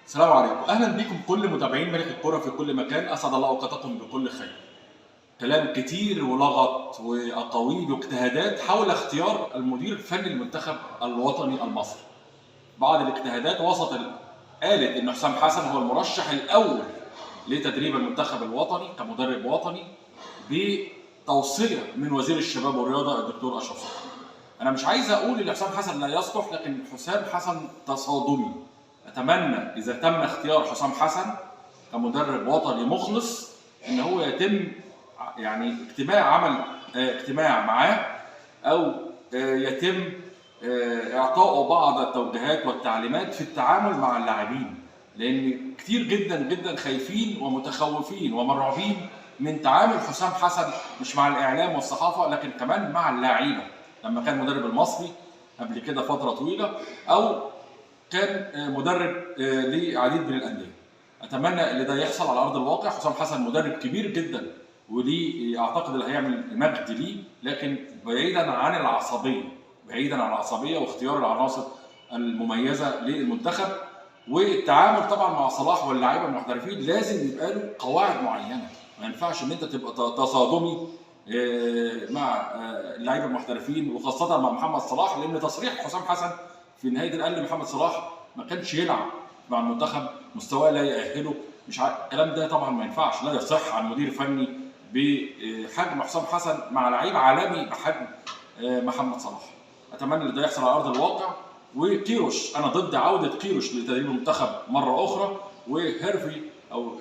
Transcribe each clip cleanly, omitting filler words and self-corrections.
السلام عليكم، اهلا بكم كل متابعين ملك الكرة في كل مكان. اسعد الله اوقاتكم بكل خير. كلام كتير ولغط واقاويل واجتهادات حول اختيار المدير الفني للمنتخب الوطني المصري. بعض الاجتهادات وسط قالت ان حسام حسن هو المرشح الاول لتدريب المنتخب الوطني كمدرب وطني بتوصيه من وزير الشباب والرياضة الدكتور اشرف صبحي. انا مش عايز اقول ان حسام حسن لا يصلح، لكن حسام حسن تصادمي. اتمنى اذا تم اختيار حسام حسن كمدرب وطني مخلص ان هو يتم يعني اجتماع عمل اجتماع معاه، او يتم اعطائه بعض التوجيهات والتعليمات في التعامل مع اللاعبين، لان كتير جدا جدا خايفين ومتخوفين ومرعوبين من تعامل حسام حسن، مش مع الاعلام والصحافة لكن كمان مع اللاعيبه، لما كان مدرب المصري قبل كده فترة طويلة او كان مدرب لعديد من الاندية. اتمنى ان ده يحصل على ارض الواقع. حسام حسن مدرب كبير جدا وليه اعتقد اللي هيعمل مجد ليه، لكن بعيدا عن العصبية، بعيدا عن العصبية واختيار العناصر المميزة للمنتخب والتعامل طبعا مع صلاح واللاعيبه المحترفين. لازم يبقى له قواعد معينة، ما ينفعش ان انت تبقى تصادمي مع اللعيبة المحترفين وخاصة مع محمد صلاح، لان تصريح حسام حسن في نهاية الاقل محمد صلاح ما كانش يلعب مع المنتخب، مستواه لا يأهله، مش الكلام ده طبعا ما ينفعش، لا يصح عن مدير فني بحجم حسام حسن مع لعيب عالمي بحجم محمد صلاح. اتمنى ان ده يحصل على ارض الواقع. وكيروش، انا ضد عوده كيروش لتدريب المنتخب مرة اخرى، وهيرفي او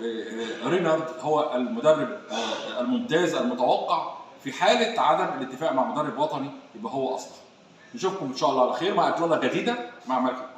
رينارد هو المدرب الممتاز المتوقع في حاله عدم الاتفاق مع مدرب وطني يبقى هو اصلا. نشوفكم ان شاء الله على خير مع اطلالة جديدة مع ملك الكورة.